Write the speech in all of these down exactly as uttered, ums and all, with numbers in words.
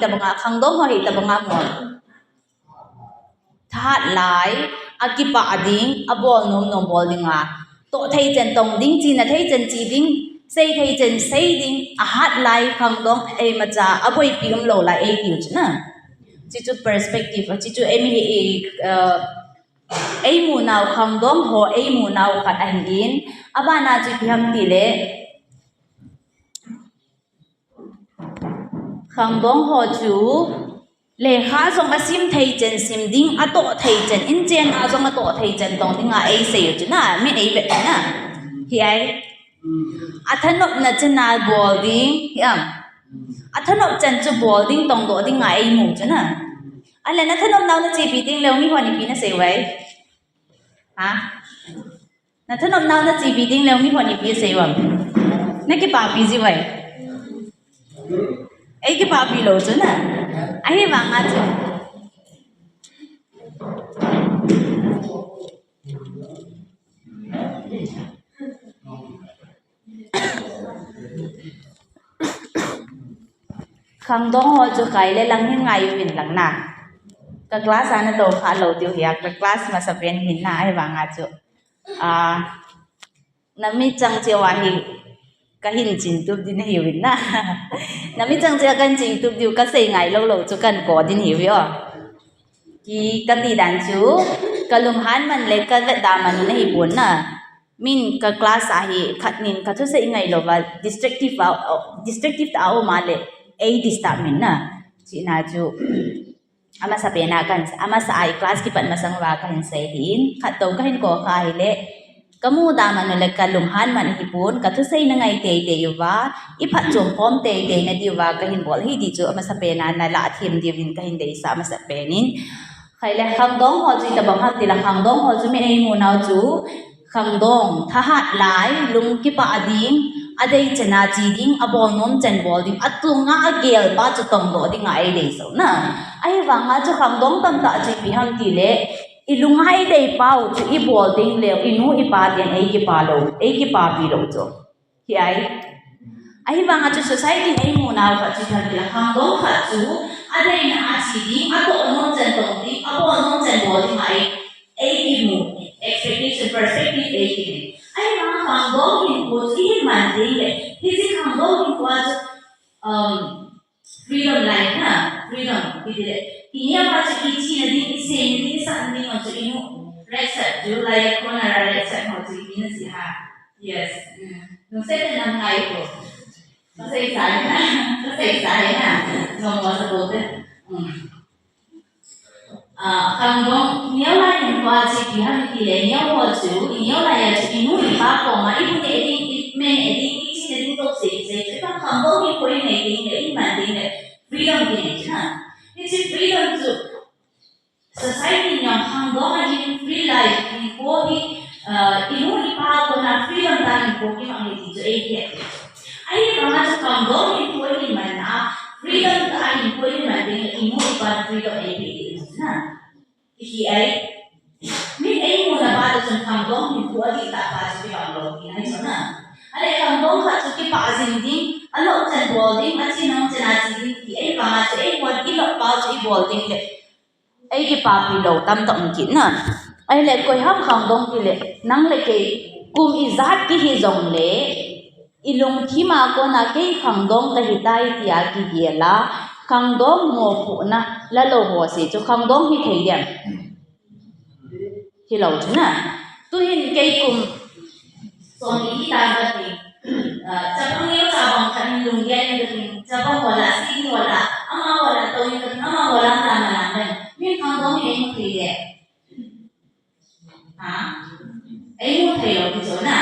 Tabanga khangdong ho hi tabanga mo. Thahat lai, akipah ding, abol nom nom bol ding a. Toh thei chen tong ding, china thei chen chi ding, sei thei chen sei ding, ahat lai khangdong, ei macha, aboipi umlou lai, ei tiu chu na. Chichu perspective, chichu ei mi, eh, ei munau khangdong ho, ei munau khat ahin, abana chu ipi ham tile, khangdong ho chu, lekha jong asim thei chen sim ding, atoh thei chen, inchen a jong atoh thei chen tong ding a ei sei u chu na, mi ei vet na. Hi ai. Athanopna chen a bol ding, hi am. Athanop chen chu bol ding tong doh ding a ei mu chu na. Ale nathanop nau nachepi ding leu mi hon ipi nasei uve. Ha? Nathanop nau nachepi ding leu mi hon ipi sei uvam. Nakipapi ji uve. Ei kipapi lou chu na. Ahivanga chu. Khangdong ho chu khaile lang hin ngai uvin lang na. Ka class a natou kha lou diu hi a, ka class masapen hin na, ahivanga chu. Ah, namichang cheh uva hi kahin chingtup ding nahiuvin na. Namichang cheh a kahin chingtup diu kasei ngai lou lou chu kahin ko ding nahiuve o. Ki kati dan chu, kalunghan man le kavetda man u nahipon na. Min ka class a hi khat nin kathusei ngai louva, destructive a, destructive tah a um a le, ei disturb min na. China chu, amasa pena kan, amasa a i class kipat masang uva kahin sei din, khat tou kahin ko kha hile, kamuda man u le kalunghan man hipon, kathusei na ngai teitei uva, iphatchom khom teitei na diuva kahin bol hi ti chu amasa pena nalah them diuvin kahin deisah amasa penin. Khaile khangdong ho chu itabang ham tile khangdong ho chu mi ei munau chu khangdong, thahat lai, lung kipah ding, adei chen a chi ding, abol nom chen bol ding, atunga agel pa chu tong doh ding a ei deisah u na. Ahivanga chu khangdong tamtah chu ipi ham tile, ilung a idei pau chu ibol ding leu, inu ipa ten ei kipa lou, ei kipapi lou chu. Hi ai. Ahivanga chu society in ei munau khat chu ipi ham tile khangdong khat chu adeina a chi ding, atoh nom chen tong ding, abol nom chen bol ding a ei, ei kimu, expectation, perspective ei kimu. Ahivanga khangdong hinkho chu ihin man ding le, hiche khangdong hinkho a chu, um, freedom lai na, freedom, kiti le. Ineo a chu ichena ding, iseina ding, isahna ding a chu inu, red shirt, July a corner a red shirt ho chu ipina si ha. Yes. Mm. Nung se te nang ngai ko. Kasei sa na, kasei sa na. Nung mo sa ko te. Mm. Ah, khangdong, ineo lai hinkho a chu ipi ham tile, ineo ho chu, ineo lai a chu inu ipa koma, ibu neh ding, ipeh ding, ichena ding toh sei sei, chu khangdong hinkho inei ding le, iman ding le, freedom kinei chu na. Hiche freedom chu, society in jong khangdong a hin free life hinkho hi, ah, inu ipa kona freedom tah a hinkho kimang hi ti chu ei he. Ahivanga chu khangdong hinkho iman a, freedom tah a hinkho iman ding le inu ipa freedom ei pe ding chu na. Hi ai. Mi ei muna pa chun khangdong hinkho adih tah pa chu kibang lou ti ahi chu na. Ale khangdong khat chu kipah jing ding, alou chen bol ding, achi nom chen a chi ding ti ahivanga chu ei bol, ilou pa chu ibol ding le. Ei kipapi lou tamtah um kit na. Ahile koi ham khangdong tile, nang le kei kum ijat kihi jongle, ilungthim a kona kei khangdong kahi tai tia kigel a, khangdong mopohna la lou ho se chu khangdong hi thei dem? Hilou chu na. Tuhin kei kum som ni ta ka ti. Ah, chapang neo cha bang khat in lunggel in ka ti. Chapang wala, si wala, ama wala, to in ka ti, ama wala ta ma na ka. Min khangdong hi ei mu thei le. Ha? Ei mu thei lou ti chu na.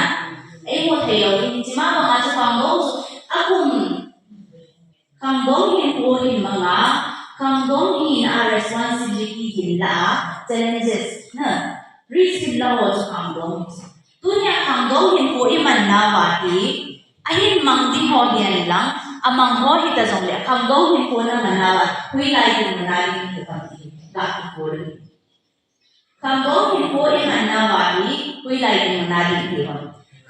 Ei mu thei lou ti chu ma banga chu khangdong chu. Akum. Khangdong hinkho hin manga, khangdong hina a responsibility hin la, challenges, na, risk hin la ho chu khangdong. Tunia khangdong hinkho iman nauva hi, ahin mang ding ho hihen lang, amang ho hita jongle, khangdong hinkho na man nauva, hoilai ding na ding hi kam ti, ga ki bol. Khangdong hinkho iman nauva hi, hoilai ding na ding hi kam.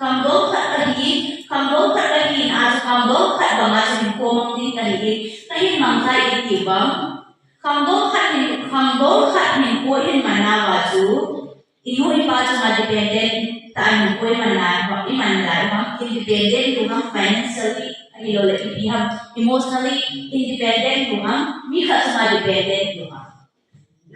Khangdong khat kahi, Khangdong khat kahi a chu khangdong khat banga chu hinkho mang ding kahi in, kahin mang tai iti bang. Khangdong khat hin, khangdong khat hinkho hin man nauva chu, inu ipa chunga dependent tah a hinkho iman lai, iman lai ham, independent u ham financially, ahilouleh ipi ham, emotionally independent u ham, mi khat chunga dependent u ham.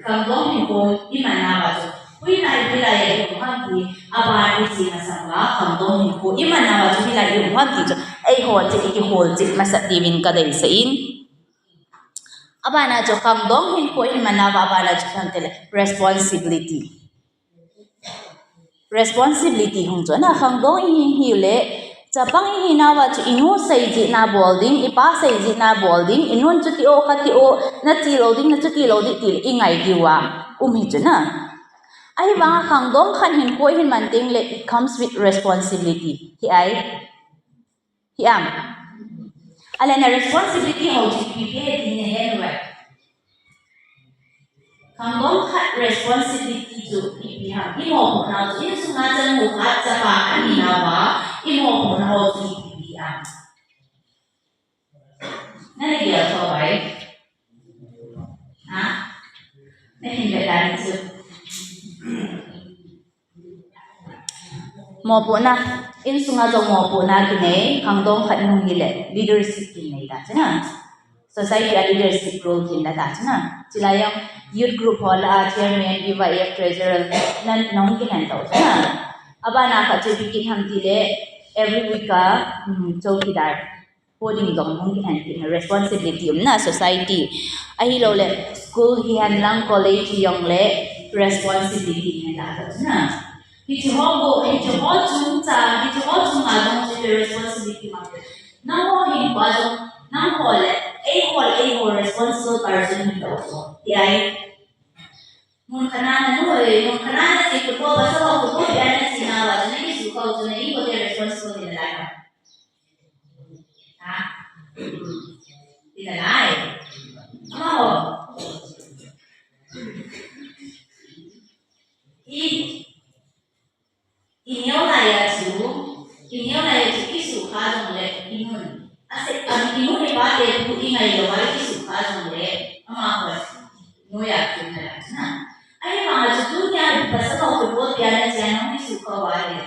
Khangdong hinkho iman nauva chu, hoilai, hoilai a i um ham ti, aban iche masang uva, khangdong hinkho iman nauva chu, hoilai i um ham ti chu, eiho cheh, i kihol cheh masat diuvin kadeisah in. Abana chu khangdong hinkho iman nauva, abana chu ipi ham tile, responsibility. Responsibility hung chu, na khangdong ihi, ihiuleh, chapang ihi nauva chu inu seijih na bol ding, ipa seijih na bol ding, inun chuti o, khati o, nache lou ding, nachuti lou ding ti ingai diuva um hi chu na. Ahivanga khangdong khat hinkho ihin man tengleh, it comes with responsibility. Hi ai. Hi am. Ahile na responsibility ho chu ipi ipi ahi ti nahe uve. Khangdong khat responsibility chu ipi ham. Imopohna chu insunga chanu khat chapa khat ahi nauva, imopohna ho chu ipi ipi ham. Nana gel thou vai. Ha? Nahin vet dan chu. Mopohna, insunga jong mopohna kinei, khangdong khat nung hile, leadership kinei ta, chuna. Society a leadership role kin la ta, chuna. Chulai jong youth group ho lah a chairman, B Y F treasurer, nan nong kihen tau, chuna. Abana khat chu ipi kit ham tile, every week a, um, chowkidar. Boarding jong hung kihen kit na responsibility um na society. Ahilouleh school hihen lang college hijongleh responsibility hen la na. Hiche ho bou, hiche ho chungchang, hiche ho chunga jong chu responsibility mang. Nangho hinkho a jong, nangho le, eiho le, eiho responsible person hi tau chu. Ti ai. Mun khat na nanu le, mun khat na nache football, pasal ho football pia nache nauva, chu nakisukhah u chu na inkote responsible hi nalai ham. Ha? Hinalai. Amaho. I, ineo lai a chu, ineo lai a chu kisukha jongle inun. Ase, a, inu le ipa te thu ingai louva kisukha jongle, amaho. Noiya kinalai na. Ahivanga chu tunia pasal ho football pia nache a nong kisukha uva le.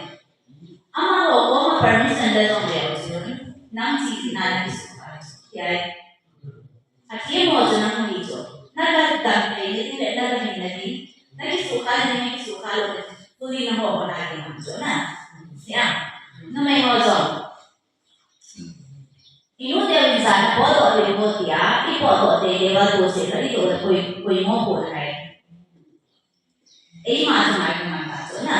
Amaho koma permission la jongleu chun, nang che jeh a nakisukha chu. Hi ai. Athem ho chu nang hi chu. Naga dam thei nading le naga hin nading. Nakisukha nading, nakisukha lou nading. Tuni naho ho nading ham chu na. Hi a. Numei ho jong. Inu teu in jana potdoh tei uvo tia, ipotdoh tei teu a tohse khat itoh le koi, koi mopohna ahi. Eima chunga kiman ta chu na.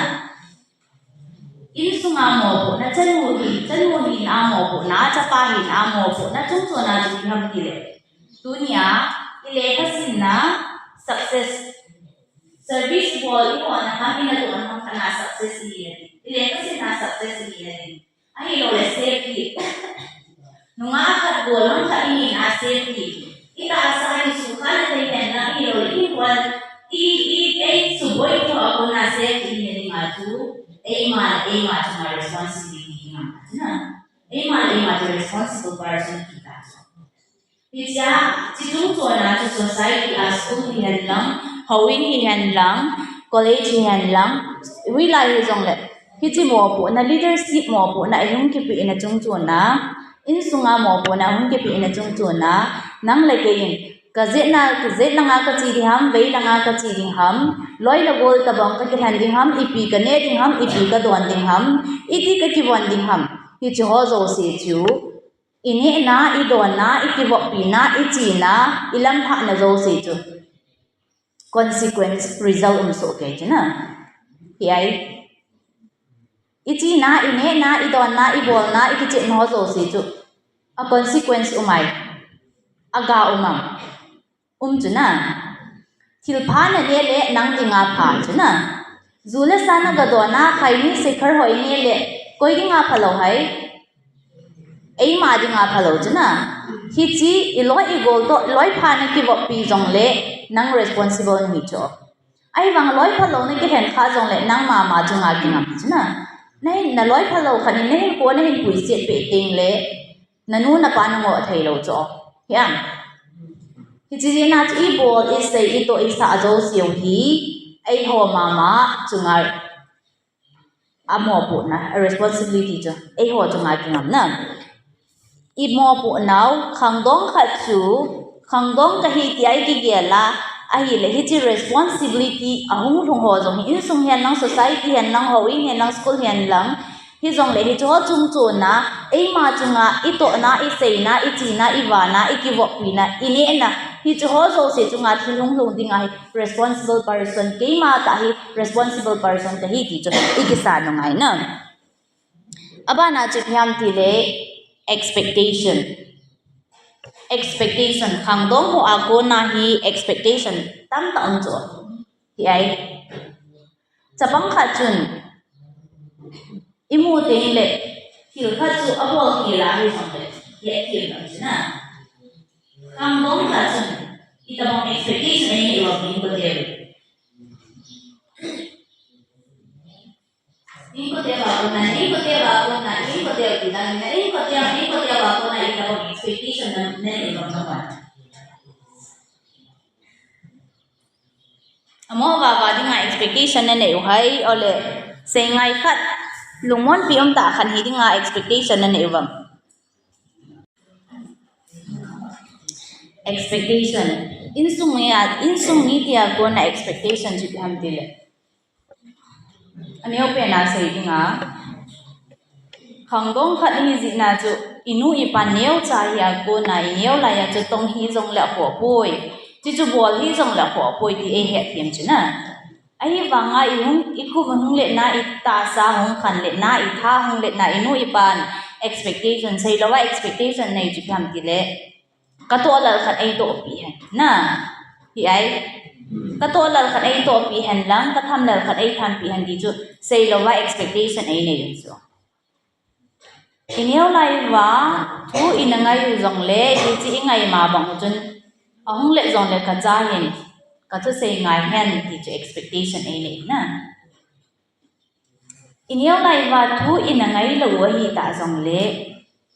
Insunga mopohna, chanu hi, chanu hina mopohna, chapa hina mopohna, chungchona chu ipi ham tile. Tunia, ilekhasimna success. Service bol ihona ham, ina tohna ham khat na success ihi nading. Ilekhasimna success ihi nading. Ahilouleh safety. Nungah khat gollhang khat ihin a safety. Itahsa a kisukha na thei henlang ahilouleh ihinkho a i, i, eisuboi theiho a kona safety ihi nading a chu. Eima le eima chunga responsibility hi ngam ta chu na. Eima le eima chu responsible person hi ta chu. Hichea, hiche chungchona chu society a school hihen lang, houin hihen lang, college hihen lang, hoilai hijongle, hiche mopohna, leadership mopohna, ihung kipehna chungchona, insunga mopohna, hung kipehna chungchona, nang le kei in, kajetna, kajet langa kache ding ham, vei langa kache ding ham, loi le gol tobang kakilhen ding ham, ipi kaneh ding ham, ipi kadon ding ham, iti kakivon ding ham, hiche ho jouse chu, inehna, idonna, ikivoppina, ichena, ilamlhahna jouse chu. Consequence, result um soh kei chu na. Hi ai. Ichena, inehna, idonna, ibolna, ikichepna ho jouse chu. A consequence um ai. Aga um am. Um chu na. Thilpha naneh le nang dinga pha chu na. Ju le sa nagadon a, khaini sikhar ho ineh le koi dinga phalou ham? Eima dinga phalou chu na. Hiche iloi igol toh, loi pha nakivoppi jongle nang responsible nahi chu. Ahivang loi phalou nakikhen kha jongle nang mama chunga kingam chu na. Nahin, naloi phalou khat in nahinkho nahin puiset peh teng le, nanu napa nangoh thei lou chu. Hiam. Hiche jeh a chu ibol, isei, itoh, isah jouse u hi, eiho mama chunga amopohna, a responsibility chu, eiho chunga kingam na. Imopohnau, khangdong khat chu, khangdong kahi tia ikigel a, ahile hiche responsibility ahung lhung ho jong hi, insung hen lang, society hen lang, houin hen lang, school hen lang, hijongle hiche ho chungchon a, eima chunga, itohna, iseina, ichena, ivahna, ikivohpina, inehna, hiche ho jouse chunga thil hung lhung ding ahi, responsible person, keima tah hi responsible person kahi ti chu ikisa nungai na. Abana chu ipi ham tile expectation. Expectation, khangdong ho a kona hi expectation tamtah um chu. Hiai. Chapang khat chun imu teng le thil khat chu abol khel a hijongle, hiai thil khat chu na. Khangdong khat chun itobang expectation eina um kote. Inkote va kona, inkote va kona, inkote va kona, inkote, inkote va kona, itobang expectation nanei uvam. Amaho vava dinga expectation nanei u ham, ole, seingai khat, lungmonpi umtah khat hi dinga expectation nanei uvam. Expectation. Insung mi a, insung mi tia kona expectation chu ipi ham tile. Aneo pen a sei dinga. Khangdong khat ihi jeh a chu, inu ipa neocha hi a kona, ineo lai a chu tong hijongle akhoh poi. Chuchu bol hijongle akhoh poi ti eihet them chu na. Ahivanga ihung, ikum hung letna, itahsa hung khan letna, itha hung letna, inu ipan expectation, seilouva expectation nei chu ipi ham tile. Katoh lal khat eitohpi hen. Na. Hiai. Katoh lal khat eitohpi hen lang, katham lal khat eithampi hen ti chu, seilouva expectation einei u chu. Ineo lai uva, thu ina ngai u jongle, hiche ingai ma bang u chun, ahung let jongle kacha hin, kathusei ngai hen ti chu expectation einei na. Ineo lai uva thu ina ngailou u ahitah jongle,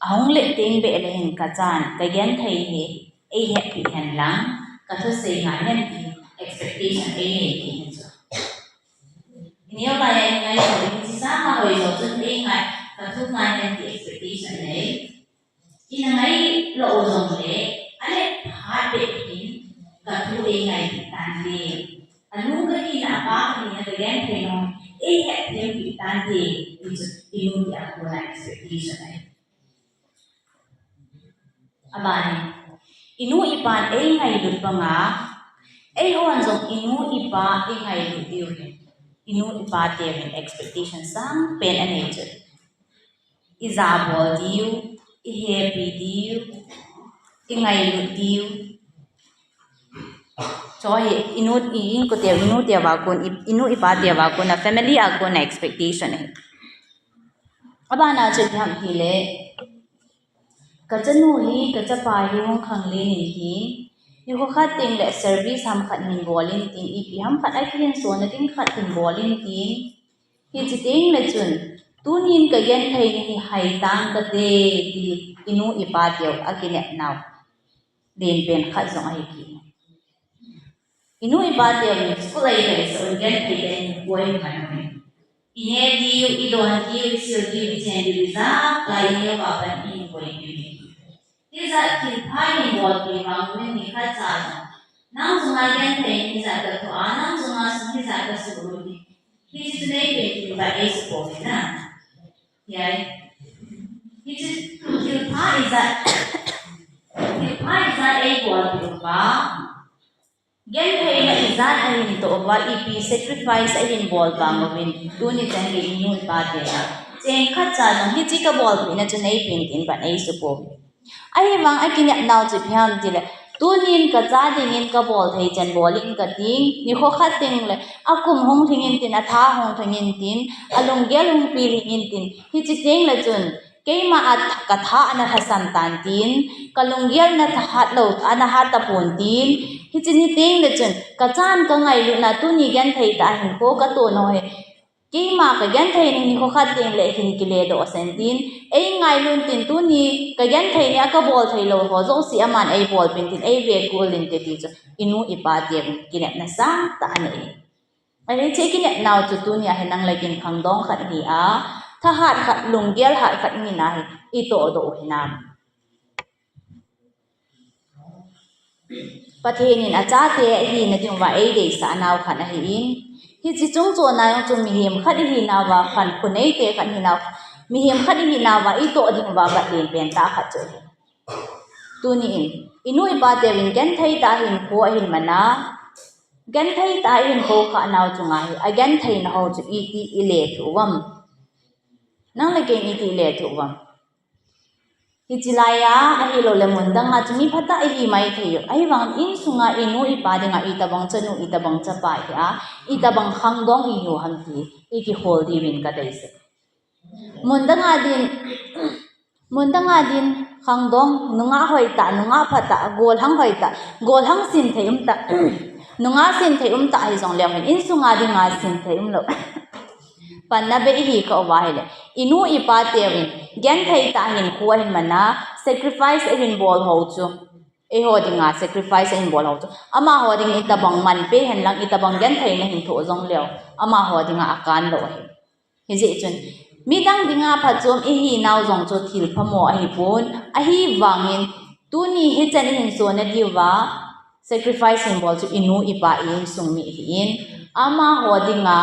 ahung let teng beh le hin kachan, kagenthei hi eihetpi hen lang, kathusei ngai hen ti expectation einei ti hin chu. Ineo lai a ingailou u hiche sanga hoijo chun eingai, kathu ngai hen ti expectation nei. Ina ngailou u jongle, alet phat beh hin, kathu eingaipeh tante. Anu kahina, apa kahina, kagenthei nau eihetthempi tante, ti chu inu tia kona expectation ahi. Abana, inu ipan eingailut banga, eihon jong inu ipa ingailut diu hin, inu ipa teuvin expectation sangpen anei chu. Ijabol diu, ihepi diu, ingailut diu. Chu hi inu, i, inkote, inu teuva kon, i, inu ipa teuva kona, family a kona expectation ahi. Abana chu ipi ham tile, kachanu hi, kachapa hi hung khanglen in tin, nikho khat tengle service ham khat hin bol in tin, ipi ham khat akihinsona ding khat hin bol in tin, hiche tengle chun, tunin kagentheina hi haitang kate, ti inu ipa teu akinepnau lenpen khat jong ahi kit. Inu ipa teuvin school a ilhaisah un genthei tah in poi man uvin. Ine diu, idon diu, isil diu, ichen diu, ijakai ineo a pat in poi diu. Hijat thilpha hin bolpi vang uvin nikhat cha jong, nang chunga genthei in hijat kathoh a, nang chunga sum hijat kasuh u hi, hiche chu neipen tin vat eisupouve na. Hiai. Hiche thilpha ijat, thilpha ijat eibolpi uva, gentheina ijat ahin toh uva, ipi sacrifice ahin bol vang uvin, tuni chan gei inu ipa teu cheng khat cha jong hiche kabolpina chu neipen tin vat eisupouve. Ahivang akinepnau chu ipi ham tile, tunin kacha dingin kabol thei chan bol in kating, nikho khat tengle akum hung lhing in tin, atha hung lhing in tin, alunggel hung pi lhing in tin, hiche tengle chun, keima a th-, katha ana lhasam tan tin, kalunggel na thahat lou, ana hat tapon tin, hiche ni tengle chun, kachan kangailutna tuni genthei tah a hinkho katoh nau hi, Keima kagenthei ni nikho khat teng le hin kile doh sen tin, ei ngailun tin tuni kagenthei ni a kabol thei lou ho jouse aman ei bolpin tin ei vekul inte ti chu inu ipa teuvin kinepna sangtah anei. Ahi, hiche kinepnau chu tuni a hi nang le kei in khangdong khat hi a, thahat khat, lunggel hat khat hi na hi, itoh doh u hinam. Pathen in achate ahina diuva eideisah nau khat ahin, hiche chungchon a jong chu mihem khat ihinauva, khankho neite khat ihinau, mihem khat ihinauva itoh diuva gatlen pen tah khat chu ahi. Tuni in, inu ipa teuvin genthei tah a hinkho ahin mana, genthei tah a hinkho khah nau chunga hi, agentheina ho chu iti ilethuh uvam? Nang le kei in iti ilethuh uvam? Hiche laiya, ahilou le mun danga chu mi phatah ihi maithei u. Ahivangin insunga inu ipa dinga itobang chanu, itobang chapa ihi a, itobang khangdong ihiu ham ti ikihol diuvin kadeisah. Mun danga din, mun danga din khangdong, nungah hoitah, nungah phatah, golhang hoitah, golhang sinthei umtah, nungah sinthei umtah hijongleu hin, insunga dinga sinthei umlou. Panna bei ihi kah uva ahile, inu ipa teuvin genthei tah a hinkho ahin mana, sacrifice ahin bol ho chu, eiho dinga sacrifice ahin bol ho chu, amaho dingin itobang manpeh henlang, itobang gentheina hin thoh jongleu, amaho dinga akan lou ahi. Hijeh chun, midang dinga phatchom ihinau jong chu thil phamo ahipon, ahivangin tuni hichan ihin sonna diuva sacrifice hin bol chu inu ipa, i insung mi ahin, amaho dinga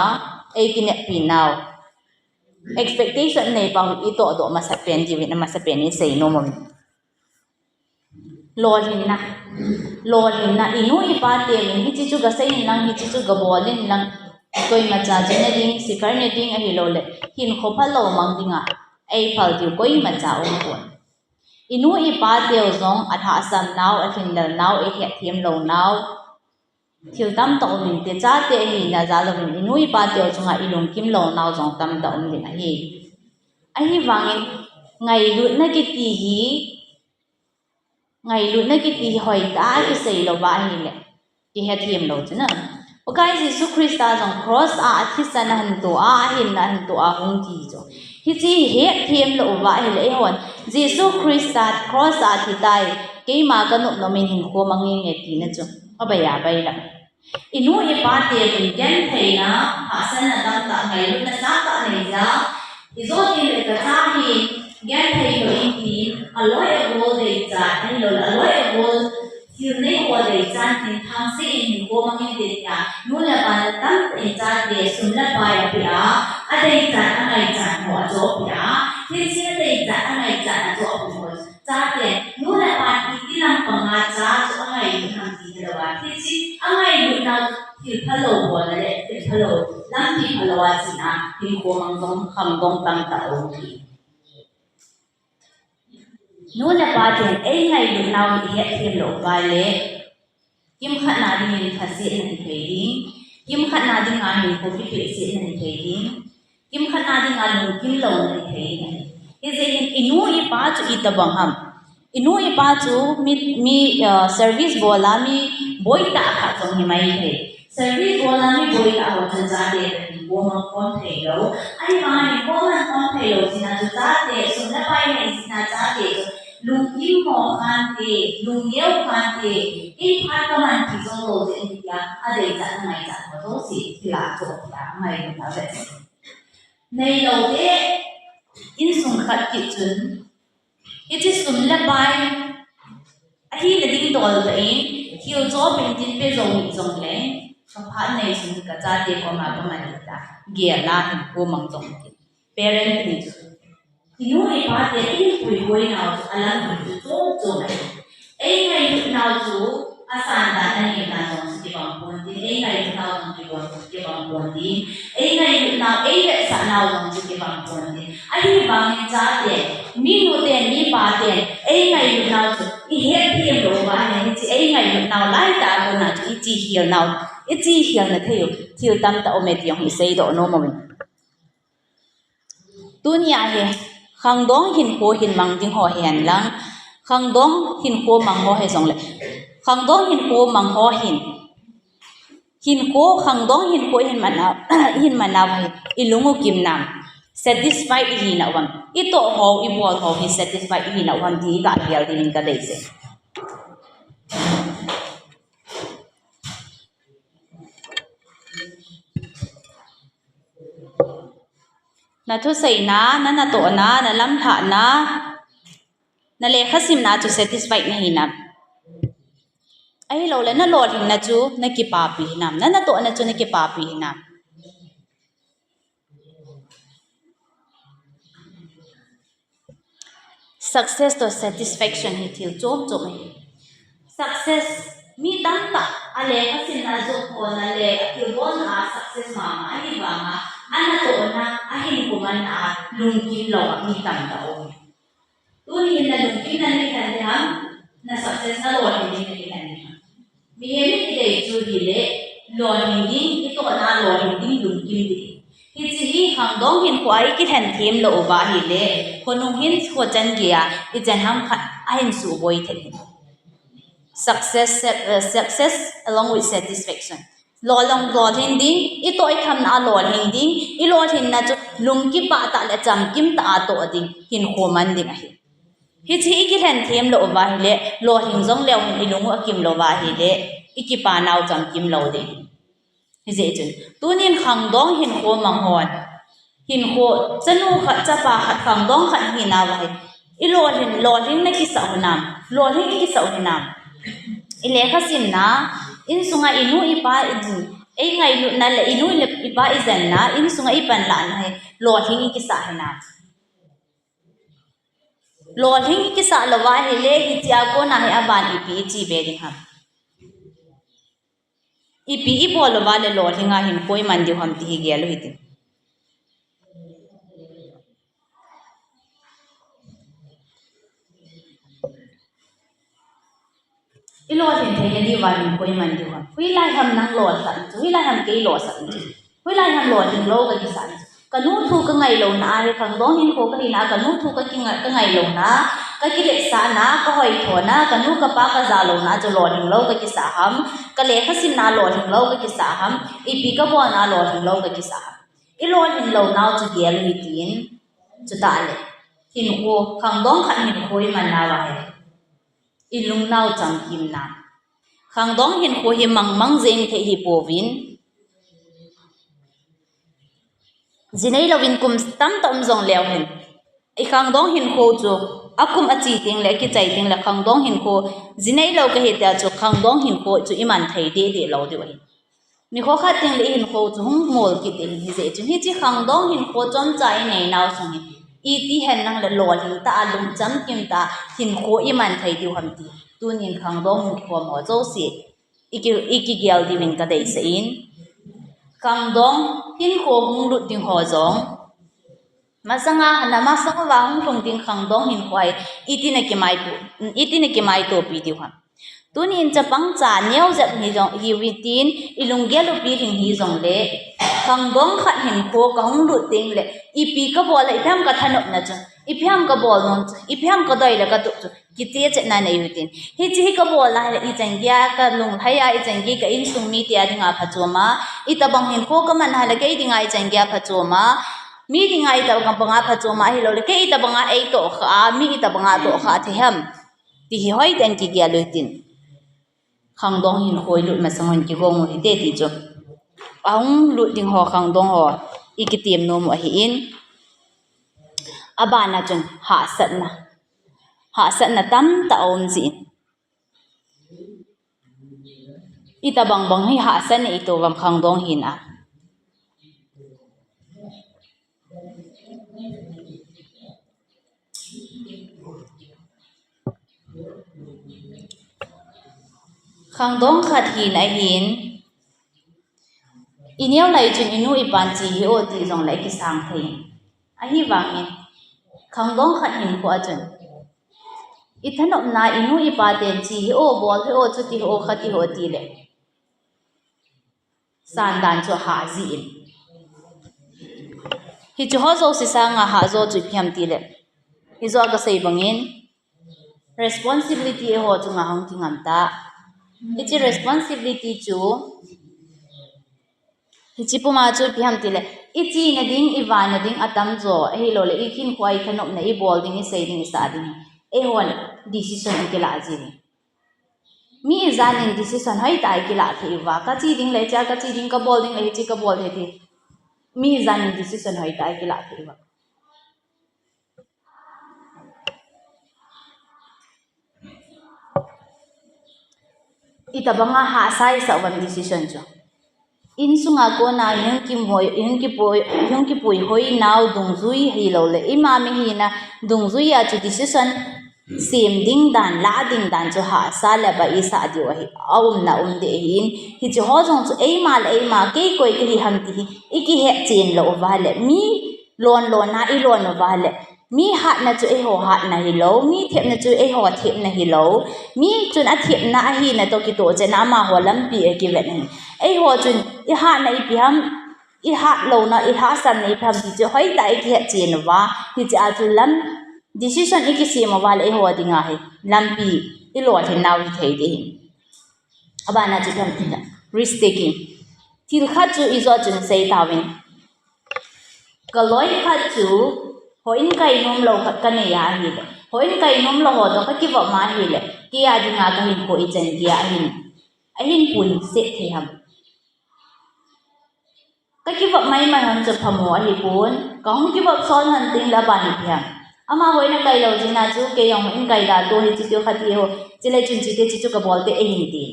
eikineppi nau, expectation neipa hi itoh doh masat pen diuvin amasapen in isei nom umin. Lolhinna, lolhinna, inu ipa teuvin hiche chu gasei inlang, hiche chu gabol inlang, koimacha chuna ding, sikar ne ding ahilou le hinkho phalou mang dinga eiphal diu koimacha umpon. Inu ipa teu jong alhahsam nau, alhinlel nau, eihetthem lou nau, thil tamtah um inte, chate ahina jal uvin inu ipa teu chunga ilungkim lou nau jong tamtah um ding ahi. Ahivangin ngailutna kiti hi, ngailutna kiti hi hoitah a kisei louva ahile, kihetthem lou chuna. Pakai Jesu Christa jong cross a athisan ahinto a, ahinna ahinto a hung thi chu, hiche hetthem lou uva ahile, eihon Jesu Christa cross a athitai, keima kanop nomin hinkho mang inge tina chu abaiya bailam. Inu ipa teuvin gentheina, hahsatna tamtah, ngailutna sangtah neija, ijou teng le kacha hi genthei lou intin, aloi agol deichat, ahilou le aloi agol thil neiho deichat tin, thangse in hinkho mang inte tia nu le pa natamtah in chate sum le pai apeh a, adeichat angaichat ho achohpeh a, hiche adeichat angaichat achohpeh ho chate, nu le pa kiti lampanga cha chu angailut ham ti hilouva, hiche angailut nau thil phalou bolna le thil phalou, lampi phalou a china hinkho mang jong khangdong tamtah aum hi. Nu le pa ten eingailut nau hi ihetthem lou uva le, kimkhat na dingin lhasetna hithei ding, kimkhat na dinga hinkho kipehsetna hithei ding, kimkhat na dinga lungkim louna hithei ding ahi. Hijeh in inu ipa chu itobang ham? Inu ipa chu mi, mi, ah, service bol a mi boitah khat jong hi maithei. Service bol a mi boitah ho chun chate toh hinkho mang khom theilou. Ahivanga hinkho mang khom theilou jeh a chu chate, sum le pai nei jeh a chate chu lungkim mo khante, lungneo khante, ei phat kaman thei jonglou jeh in tia, adeichat angaichat ho jouse thil a chohpeh a, angailutna vetsah. Neilou te, insung khat kit chun, hiche sum le pai ahina ding dol tah in, thil chohpeh in tin pe jou hih jongle, kaphat nei chun kachate koma kaman ding ta, gel a hinkho mang jong tin. Parenting chu, inu ipa te inpui boinau chu alampi chu chom chom ahi. Eingailut nau chu asan dan anem dan jong chu kibang pon tin, eingailut nau jong kibang, kibang pon tin, eingailut nau, eivetsah nau jong chu kibang pon tin. Ahivangin chate, minu ten, mipa ten, eingailut nau chu ihetthem lou uva ahile, hiche eingailut nau laitah a kona chu ichihel nau, ichihel na thei u thil tamtah aume ti jong hi iseidoh nom uvin. Tunia hi khangdong hinkho hin mang ding ho hihen lang, khangdong hinkho mang ho hijongle, khangdong hinkho mang ho hin Hinkho, khangdong hinkho ihin man a, ihin man a hi, ilung u kim nam. Satisfied ihi nau ham. Itoh ho, ibol ho hi satisfied ihi nau ham ti iga gel ding in kadeisah e. Na thuseina, na natohna, na lamlhahna, na lekha simna chu satisfied nahi nam. Ahilouleh na lolhinna chu na kipapi hinam. Na natohna chu na kipapi hinam. Success toh satisfaction hi thil chom chom ahi. Success, mi tamtah a lekha simna, job holna le a thilbolna a success mama ahi vanga, a natohna, a hinkho manna a lungkim lou a mi tamtah um. Tuni hin na lungkimna nei khen ding ham, na success na lolhing ding nei khen ding ham. Mihem in idei chu hile, lolhing ding, itohna lolhing ding, lungkim ding. Hiche hi khangdong hinkho a ikilhen them lou uva ahile, khonung hin khochan geiya, ichan ham khat ahin suboi thei hin. Success, eh, success along with satisfaction. Lolhing, lolhing ding, itoh ithamna a lolhing ding, ilolhinna chu lungkipah tah le chamkim tah a toh ding, hinkho man ding ahi. Hiche hi ikilhen them lou uva ahile, lolhing jong leu hin ilung u akim lou uva ahile, ikipa nau chamkim lou ding. Hijeh chun, tunin khangdong hinkho mang hon. Hinkho, chanu khat, chapa khat, khangdong khat hina uva hi. Ilolhing, lolhing na kisah u hinam. Lolhing ikisah u hinam. Ilekha simna, insunga inu ipa i, eingailutna le inu le ipa ijenna, insunga ipanlahna hi. Lolhing ikisah hinam. Lolhing ikisah lou uva ahile, hichea kona hi aban ipi iche be ding ham. Ipi ibol uva le lolhing a hinkho iman diu ham ti hi gel u hite. Ilolhin theina diuva hinkho iman diu ham. Hoilai ham nang lolsah in chu, hoilai ham kei lolsah in chu. Hoilai ham lolhing lou kakisah in chu. Kanu thu kangai louna ahi, khangdong hinkho kahina, kanu thu kakingai, kangai louna, kakiletsahna, kahoithona, kanu kapa kaja louna chu lolhing lou kakisah ham, kalekha simna lolhing lou kakisah ham, ipi kabolna lolhing lou kakisah ham. Ilolhin lou nau chu gel u hitin, chutah le. Hinkho, khangdong khat hinkho iman nauva hi. Ilung nau chamkim na. Khangdong hinkho hi mangmang jeng thei hi pouvin. Jinei louvin kum tamtah um jong leu hen. Ikhangdong hinkho chu, akum ache teng le, akichai teng le, khangdong hinkho, jinei lou kahi tia chu, khangdong hinkho chu iman thei deh deh lou diu ahi. Nikho khat teng le ihinkho chu hung mol kit ding hijeh chun hiche khangdong hinkho chomcha inei nau sung hi. Iti hen nang le lolhing tah a lungcham kim tah a hinkho iman thei diu ham ti. Tunin khangdong hinkho mo jouse. Iki, ikigel diuvin kadeisah in. Khangdong hinkho hung lut ding ho jong. Masanga, na masanga uva hung lhung ding khangdong hinkho hi, iti na kimaito, iti na kimaitopi diu ham. Tunin chapang cha neo jep hi jong, hiuvin tin, ilunggel u pilhing hijongle, khangdong khat hinkho kahung lut teng le, ipi kabol le, ipi ham kathanopna chu, ipi ham kabol nom chu, ipi ham kadei le katup chu, kichechetna nei u hitin. Hiche hi kabol a hile ichan geiya kalunglhai a, ichan gei ka insung mite a dinga phachom a, itobang hinkho kaman a hile kei dinga ichan geiya phachom a, mi dinga itobanga phachom a, ahilouleh kei itobanga eitoh kha a, mi itobanga toh kha thei ham. Ti hi hoitah in kigel u hitin. Khangdong hinkho ilut masang hon kigong u hite ti chu. Ahung lut ding ho khangdong ho ikitem nom u ahin. Abana chun hahsatna. Hahsatna tamtah aum jin. Itobang bang hi hahsatna ito uvam khangdong hina. Khangdong khat hina ahin. Ineo lai chun inu ipan che hih o ti jongle ikisang thei. Ahivangin, khangdong khat hinkho a chun. Ithanopna inu ipa ten che hih o, bol hih o, chuti hih o, khati hih o tile. Sandan chu ahah jin. Hiche ho jouse sanga hahjo chu ipi ham tile. Hijo a kasei bangin, responsibility eiho chunga hung kingam ta. Hiche responsibility chu Hiche puma chu ipi ham tile, ichena ding, ivana ding atam jo, ahilouleh ikhinkhoa ithanopna, ibol ding, isei ding, isah ding, eihon decision ikilah ji. Mi ijanin decision hoitah ikilah thei uva, kache ding le hichea kache ding, kabol ding le hiche kabol thei ti. Mi ijanin decision hoitah ikilah thei uva. Itobanga hahsa isah uvem decision chu. Insunga kona ihung kipui, ihung kipui, ihung kipui hoinau dungjui ahilouleh ima mihina dungjuia chu decision sem ding dan, lah ding dan chu hahsa le ba isah diu ahi, aumna um ding ahin, hicheho jong chu eima le eima, kei koi kahi ham ti hi ikihet chen lou uva le, mi lon lona ilon uva le, mi hatna chu eiho hatna hilou, mi thepna chu eiho thepna hilou, mi chun athepna ahina toh kitoh chena amaho lampi akivet ahi. Eiho chun ihatna ipi ham, ihat louna, ilhahsamna ipi ham ti chu hoitah ikihet chen uva, hichea chu lam decision ikisem uva le eiho dinga hi lampi ilolhinnau hithei ding ahi. Abana chu ipi ham tile, risk taking. Thil khat chu ijou chun seitauvin. Kaloi khat chu houin kai nomlou khat kanei ahile, houin kai nomlou ho toh kakivop ma ahile, keia dinga kahinkho ichan geiya ahin, ahin puiset thei ham? Kakivop maimai hon chu phamo ahipon, kahung kivop son hon tengle aban ipi ham? Amaho in akailou jeh a chu kei jong houin kai da to hiche ti khat hi ho, chule chun chute chu kabol te ahin tin.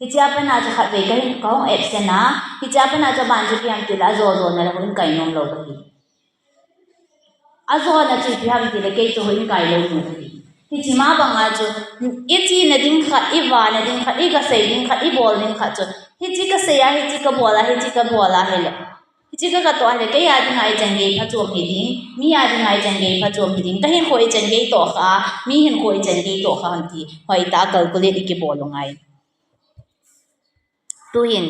Hichea pat a chu khatvei kahin, kahung absent a, hichea pat a chu aban chu ipi ham tile ajo jona le houin kai nomlou kahi. Ajona chu ipi ham tile kei chu houin kai lou nu kahi. Hiche ma banga chu ichena ding khat, ivana ding khat, ikasei ding khat, ibol ding khat chu, hiche kasei a, hiche kabol a, hiche kabol ahile, hiche ka, katoh ahile, keia dinga ichan gei phachom hiding, mia dinga ichan gei phachom hiding, kahinkho ichan gei tohkha, mi hinkho ichan gei tohkha ham ti hoitah a calculate ikibol u ngai. Tuhin